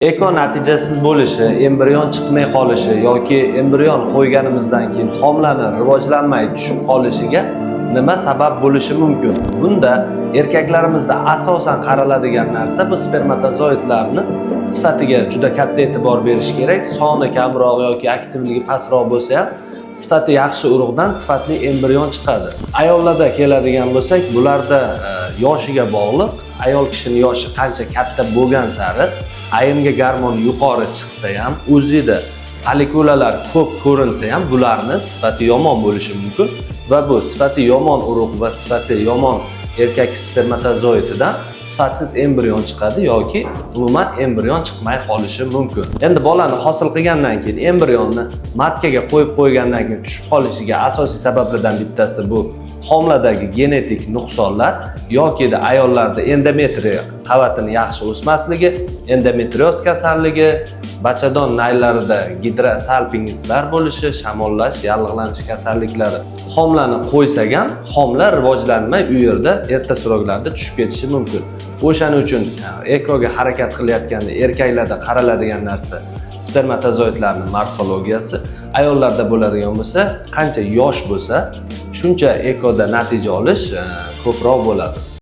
Eko natijasiz bo'lishi, embrion chiqmay qolishi yoki embrion qo'yganimizdan keyin homilani rivojlanmay tushib qolishiga nima sabab bo'lishi mumkin? Bunda erkaklarimizda asosan qaraladigan narsa bu spermatozoidlarni sifatiga juda katta e'tibor berish kerak. Soni kamroq yoki aktivligi pastroq bo'lsa ham, sifati yaxshi urug'dan sifatli embrion chiqadi. Ayollarda keladigan bo'lsak, bularda yoshiga bog'liq. Ayol kishini yoshi qancha katta bo'lgan sari AMG gormon yuqori chiqsa ham, o'zida follikulalar ko'p ko'rinsa ham, bularni sifati yomon bo'lishi mumkin va bu sifati yomon urug' va sifati yomon erkak spermatozoididan sifatsiz embrion chiqadi yoki umuman embrion chiqmay qolishi mumkin. Endi bolani hosil qilgandan keyin embrionni матка ga qo'yib qo'ygandan keyin tushib qolishiga asosiy sabablardan bittasi bu homiladagi genetik nuqsonlar yokida ayollarda endometriya qavatini yaxshi o'smasligi, endometrioz kasalligi, bachadon naylarida gidrosalpingislar bo'lishi, shamollash, yallig'lanish kasalliklari. Homilani qo'ysak ham, homila rivojlanmay u yerda erta срок larda tushib ketishi mumkin. O'shaning uchun ekoga harakat qilayotganda erkaklarda qaraladigan narsa spermatozoidlarning morfologiyasi, ayollarda bo'ladigan bo'lsa, qancha yosh bo'lsa, shuncha ekoda natija olish ko'proq bo'ladi.